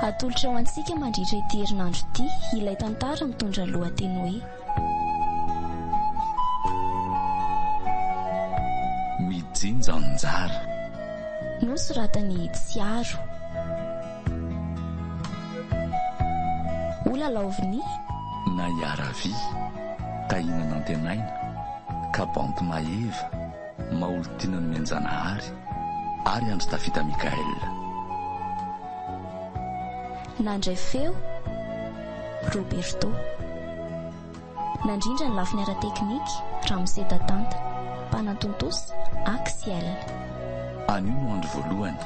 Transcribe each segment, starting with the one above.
Atolotra ho antsika mandritra ity herinandro ity ilay tantara mitondra lohateny hoe. Mijinja anjara. Nosoratan'i Tsiaro. Holalaovin'i. Naiaravi, Tahina Nantenaina, Kabanty Maeva, Maholitiana Nomenjanahary ary Andry Tafita Michaël. Nandray feo, Roberto. Nandrindra ny lafiny ara-teknika, Ramose Dadanta. Mpanatontosa, Axiel. Anio no andro voalohany.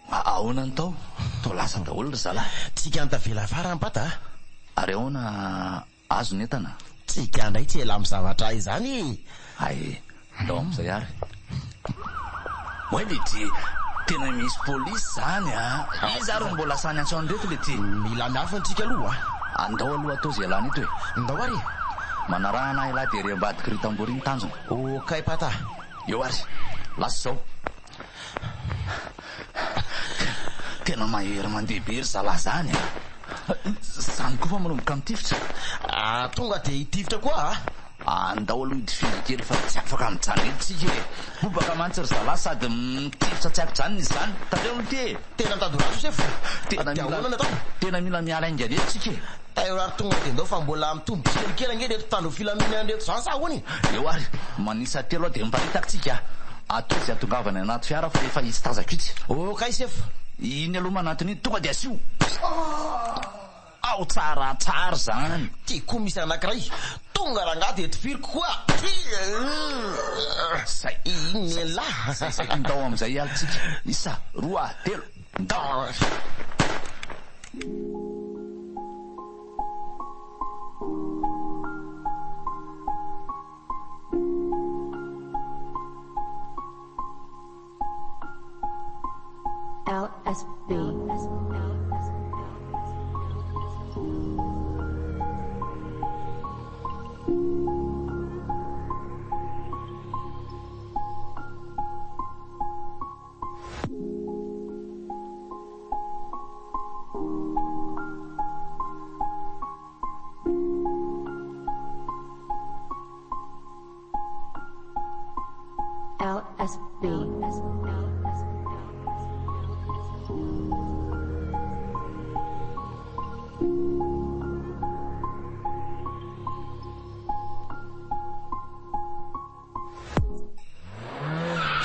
Ahoana ny tao? Toa lasa daholo ry zalahy. Tsika ny tavela farany pata a! Ary ahoana azo ny entana? Tsika ndray tsy ela am zavatra izany e! Hay, ndao amizay ary. Oay letie, tena misy polisy zany a! Iza ary no mbola sahy niantso an'ireto letie? Mila miafina tsika aloha a! Andao aloha atao izay ialana eto e! Ndao ary e! Manaraha anah elah dia ery ambadiky ry tambory ny tanjona. Okay pata. Eo ary, lasa izao. Tena mahery mandeha be ry zalahy zany a! Zany koa fa manomboka mitifitra. Ah, tonga dia hitifitra koa a! Andao aloha hitifira kely fa tsy afaka mijanona eto tsika e! Bobaka mantsy ry zalahy sady mitifitra tsy ankijanona izy zany. Tandremo ity e! Tena mitady ho ratsy io sefo. Tena Dia mila ahoana ny atao? tena mila miala haingana eto tsika e! Tairo ary tonga dia ndao fa mbola mitombo tsikelikely ange ireto mpitandro ny filaminana ireto izany sa ahoana e? Eo ary, manisa telo aho dia miparitaka tsika a! Ataovy izay hatongavany anaty fiara fa efa hisy tazako itsy. Okay sefo. Iny aloha manantona iny, tonga dia asio! Ao tsara tsara izany! Ty koa misy anakiray, tonga rangahy dia tifiriko koa! Zay, Iny elah! zay, zay, ndao amin'izay hiala tsika! Isa, roa, telo, ndao! LSB. LSB.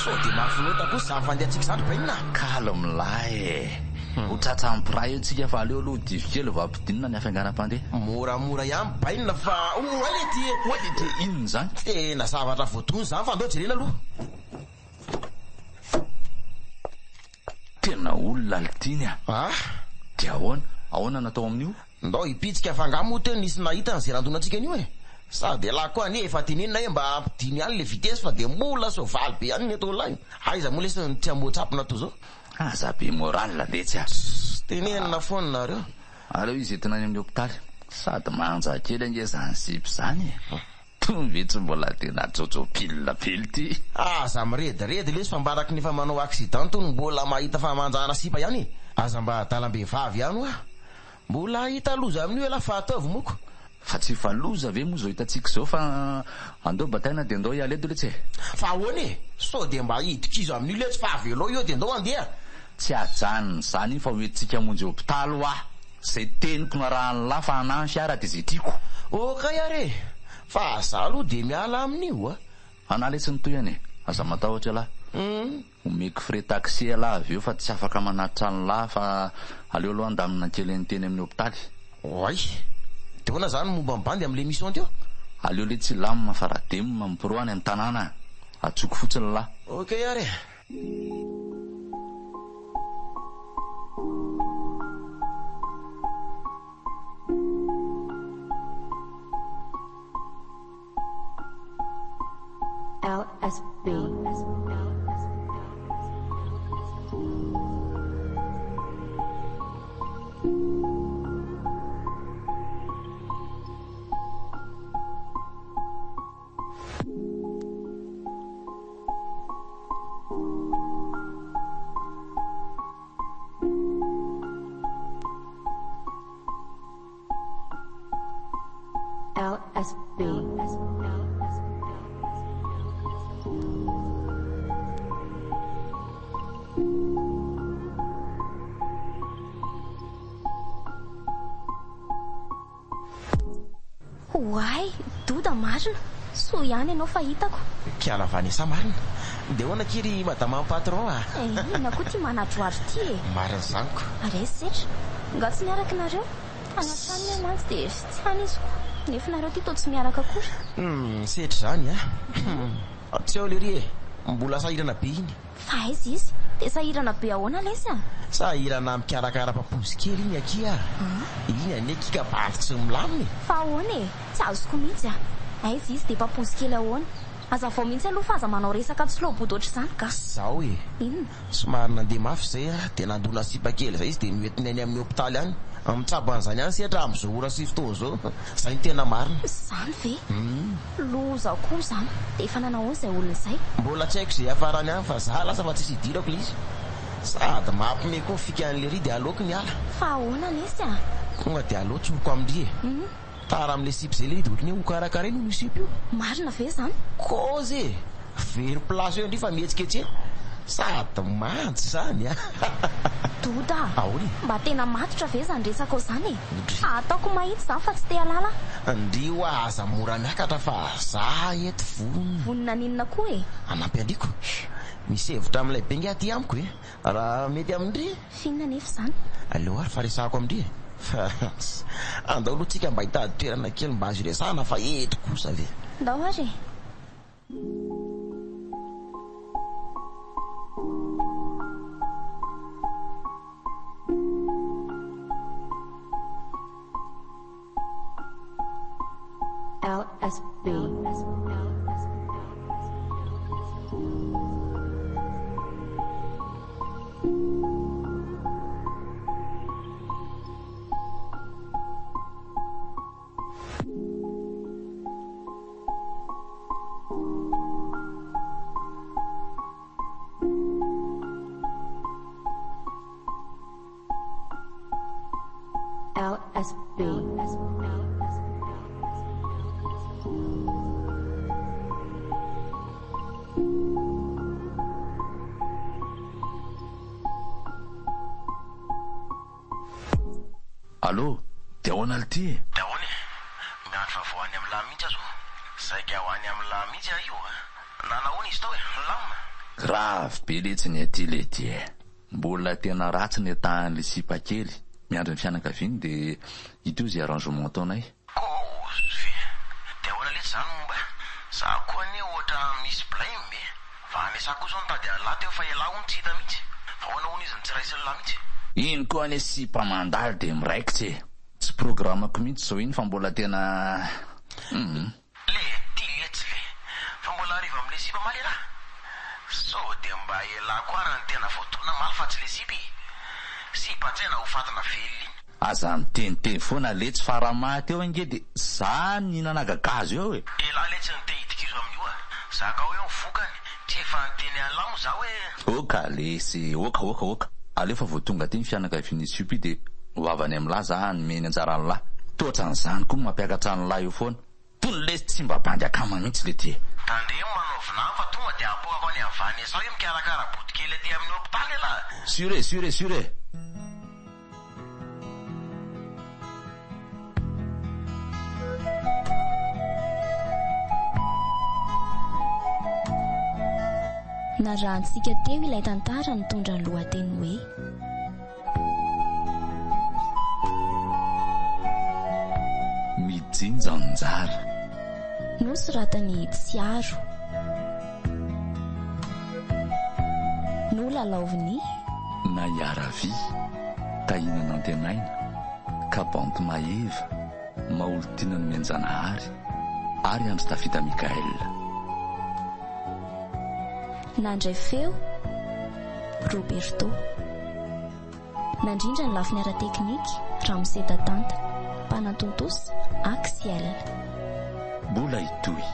Sao dia mafy loatra kosa izany fandehantsika izany ry Bainina a! Calme lahy e! Ho tratran'ny mpiray eo tsika fa aleo aloha dify kely vao ampidinina ny hafainganam-pandeha. Moramora ihany Bainina fa oay lety e! Oay lety e! Inona izany? Tena zavatra voadona izany fa andao jerena aloha. Tena olona lty a! Ah! Dia ahoana? Ahoana no atao amin'io? Ndao hipitsika fa angaha moa teo nisy nahita an'izay nandona-tsika an'io e! Sady elah koa anie efa tenenina hoe mba ampidino ihany le vitesse fa dia mbola soavaly be ihany ny ataon'lah io! Aiza moa lesy no tsy hamoa-tsapona toa izao? Aza be moral letsy a! Tssss tenenina foana nareo. Aleo izy entina any amin'ny hopitaly. Sady manja kely ange izany sipa izany e! Tony ve tsy mbola tena jojo pile be lty? Aza mirediredy lesy fa mba araky ny efa manao accident tony mbola mahita famanjana sipa ihany e! Aza mba adalam-behivavy ihany hoa! Mbola hahita loza amin'io elah fa ataovy moko! Fa tsy efa loza ve moa izao hitantsika izao fa andao bataina dia ndao hiala eto letsy e! Fa ahoana e? Sao dia mba hidi-kizo amin'io letsy fa avelao io dia ndao handeha! Tsy hajanona izany iny fa ho entintsika hamonjy hopitaly hoa! Zay teniko no arahan'lah fa anah ny fiara dia zay tiako. Ok ary e! Fa za aloha dia miala amin'io a! Anah letsy ny tohiny e! Aza matahotra elah. Omeko frais taxi elah avy eo fa tsy afaka manatitra an'lah fa aleo aloha handamina kely ny teny amin'ny hopitaly. Oay! Dia ahoana zany momba ny bandy amin'ilay mission teo? Aleo letsy hilamina fa radem mipro any an-tanàna a! Atsoko fotsiny lah. Ok ary e! LSB. Oay, Doda marina! Soa ihany ianao fa hitako. Kiala Vanessa marina. Dia ahoana akia ry madama patron a? Eh, inona koa ity manadrohadro ity e? Marina izany ko. Ary aiza setra? Nga tsy miaraka nareo? Any an-tranony aho mantsy dia tsy any izy ko. Nefa nareo ity toa tsy miaraka akory. Hum, setra izany a. Hum, tsy ao lery e. Mbola sahirana be iny. Fa aiza izy? Dia sahirana be ahoana lesy a? Sahirana mikarakara papoose kely iny akia a! Iny anie kika bandy tsy milamina e! Fa ahoana e? Tsy azoko mihitsy a! Aiza izy dia papoose kely ahoana? Hazavao mihitsy aloha fa aza manao resaka tsiloabodo ohatr'izany ka! Zao e! Inona? Somary nandeha mafy izay aho dia nandona sipa kely izay izy dia noentiny any amin'ny hopitaly any. Mitsabo an'izany ihany setra amin'izao ora sy fotoana izao. Izay no tena marina. Izany ve? Loza koa izany. Dia efa nanao ahoana izay olona izay? Mbola tsy haiko izay hiafarany any fa za lasa fa tsisy idirako ilay izy. Sady mampime koa ny fikan'i lery dia aleoko miala. Fa ahoana lesy a? Tonga dia aleo tsoriko amin-dry e. Tara amin'ilay sipa izay lery dia ohatran'ny hoe hokarakaraina hono io sipa io. Marina ve izany? Kôzy e! Very place eo ndry fa mihetsiketsena. Sady mantsy izany a! Doda a! Ahoana e? Mba tena matotra ve izany resakao izany e? Ndry. Ataoko mahitsy izany fa tsy te halala aho. Ndry hoa aza mora miakatra fa za eto vonona. Vonona haninona koa e? Hanampy andriko. Misy hevitra amin'ilay be nge aty amiko e! Raha mety amin-dry. F'inona anefa izany? Aleo ary fa resahako amin-dry e! Fa andao aloha tsika mba hitady toerana kely mba azo iresahana fa eto kosa ve? Ndao ary e! LSB. LSB. Allô, dia ahoana lty e? Dia ahoana e? Miandry vaovao any amin'lah mihitsy aho zao. Saika ho any amin'lah mihitsy aho io a! Nanahoana izy tao e? Milamina? Grave be letsy ny aty lety e! Mbola tena ratsy ny état-n'le sipa kely, miandry ny fianakaviany dia hita eo ze arrangement ataonay. Kôzy ve? Dia ahoana letsy zany momba? Za koa anie ohatra misy blame e! Vanessa koa zao nitady an'lah teo fa elah hono tsy hita mihitsy. Fa ahoana hono izy no tsy raisin'lah mihitsy? Iny koa anie sipa mandalo dia miraikitra e! Tsy programme-ko mihitsy zao iny fa mbola tena humm. Le ty letsy le! Fa mbola hariva amle sipa ma lelah? Sao dia mba elah koa ary ny tena voadona maly fa tsy le sipa e! Sipa an-tsaina ho fatina velona iny. Aza miteniteny foana letsy fa raha maty eo ange dia za mihinana gagazo eo e! Elah letsy no te hidikizo amin'io a! Zakao eo ny vokany, tsy efa niteny an'lah moa za hoe. Oka lesy, oka oka oka, aleo fa vao tonga aty ny fianakavian'i Siopy dia ho avy any amin'lah za hanome ny anjaran'lah, toa ohatran'izany koa mampiakatra an'lah eo foana. Tony lesy tsy mba bandy akama mihitsy le ty e. Tandremo manao vinany fa tonga dia apoakako any amin'ny Vanessa hoe mikarakara botokely aty amin'ny hopitaly elah. Sûr e, sûr e, sûr e. Narahantsika teo ilay tantara nitondra ny lohateny hoe. Mijinja anjara. Nosoratan'i Tsiaro. Nolalaovin'i. Naiaravy, Tahiana Nantenaina, Kabanty Maeva, Maholitiana Nomenjanahary ary Andry Tafita Michaël. Nandray feo, Roberto. Nandrindra ny lafiny ara-teknika, Ramose Dadanta. Mpanatontosa, Axiel. Mbola hitohy.